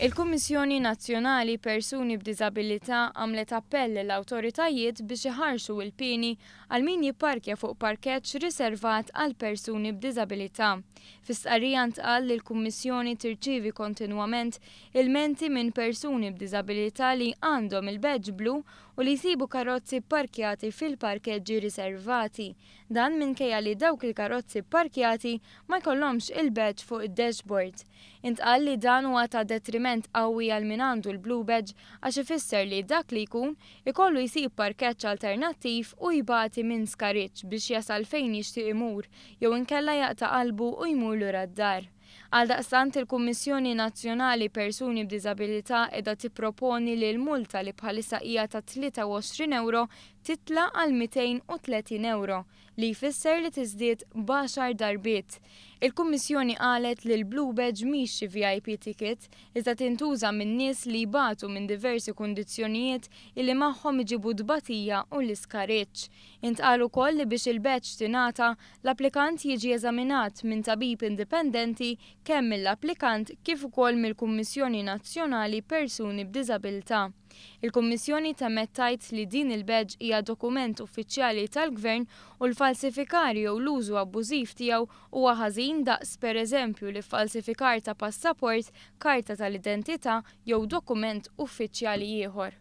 Il-Kummissjoni Nazzjonali Persuni b'Diżabilità għamlet appell lill-awtoritajiet biex iħarxu l-pieni għal min jipparkja fuq parkeġġ riservat għal persuni b'diżabilità. Fi stqarrija ntqal li l-Kummissjoni tirċievi kontinwament ilmenti minn persuni b'diżabilità li għandhom il-badge blu u li jsibu karozzi pparkjati fil-parkeġġi riservati. Dan minkejja li dawk il-karozzi pparkjati ma jkollhomx il-badge fuq id-dashboard. Intqal li dan huwa ta' detriment qawwi għal min għandu l-blue badge għax ifisser li dak li jkun ikollu jsib parkeġġ alternattiv u jbati minn skariġġ biex jasal fejn jixtieq imur jew inkella jaqta' qalbu u jmur lura d-dar. Għaldaqstant il-Kummissjoni Nazzjonali Persuni b'Diżabilità qiegħda tipproponi li l-multa li bħalissa hija ta' 23 ewro titla' għal 230 ewro, li jfisser li tiżdied b'għaxar darbiet. Il-Kummissjoni qalet li l-Blue Badge mhix xi VIP ticket, iżda tintuża minn nies li jbatu minn diversi kundizzjonijiet illi magħhom iġibu t-tbatija u l-iskariġġ. Intqal ukoll li biex il-badge tingħata, l-applikant jiġi eżaminat minn tabib indipendenti kemm mill-applikant kif ukoll mill-Kummissjoni Nazzjonali Persuni b'Diżabilità. Il-Kummissjoni temmet tgħid li din il-badge hija dokument uffiċjali tal-Gvern u l-falsifikar jew l-użu abbużiv tiegħu huwa ħażin daqs pereżempju l-iffalsifikar ta' passaport, karta tal-identità jew dokument uffiċjali ieħor.